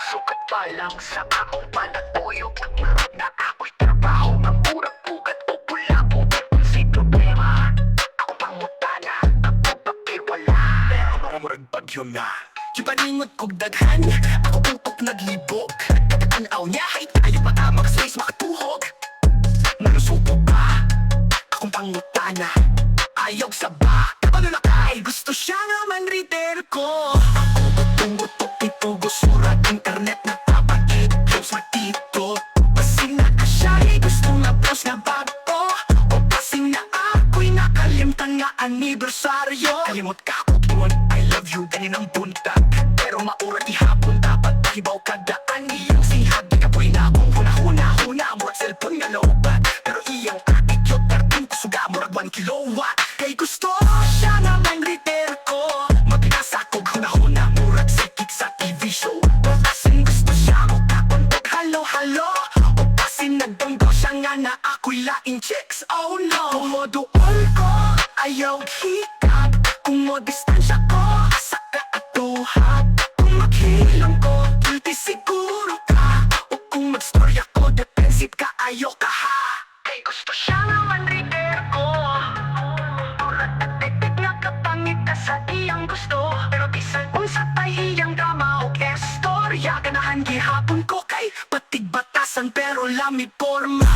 Pagsukat pa lang sa akong panagbuyo, na ako'y trabaho nga murag pugad o pulabo. Unsay problema? Ako pangutana, ako papel wala. Pero murag bagyo na. Gipaningot kog daghan, ako utok naglibog. Katanaw niya, hay tayo pa ta maka-space makatuhog. Nalusubo ka, akong pangutana. Ayaw sa ba, kabalo na kay gusto siya nga man-reader ko. Ako utong-utok, itugo surat internet. Nagpapakit, close magtito. Basin na siya, gusto nga post nga bago. O basin na ako'y nakalimtan nga anibersaryo. Kalimot ka ako ingon, "I love you" ganinang buntag. Pero maura di hapon, dapat pahibaw kadaan. Iyang singhag, di kapoy na akong huna-huna-huna. Murag cellphone nga lowbat, pero iyang attitude perting kusuga murag 1 kilowatt. Kay gusto siya nga man-reader ko. Magbasa kog huna-huna, murag sidekick sa TV show. O basin gusto siya mo kaon og halo-halo. O basin nagdonggo siya nga na ako'y laing chicks. Oh no. Kung mo duol ko, ayaw hikab. Kung mo distansya ko, asa ka atuhag. Kung maghilom ko, guilty siguro ka. O kung magstorya ko, defensive ka, ayaw ka ha. Kay gusto siya nga man-reader ko. Murag nagtitik nga kapangita sa iyang gusto. Pero bisan unsa pa'y iyang drama o estorya, ganahan gihapon ko kay patigbatasan pero lami porma.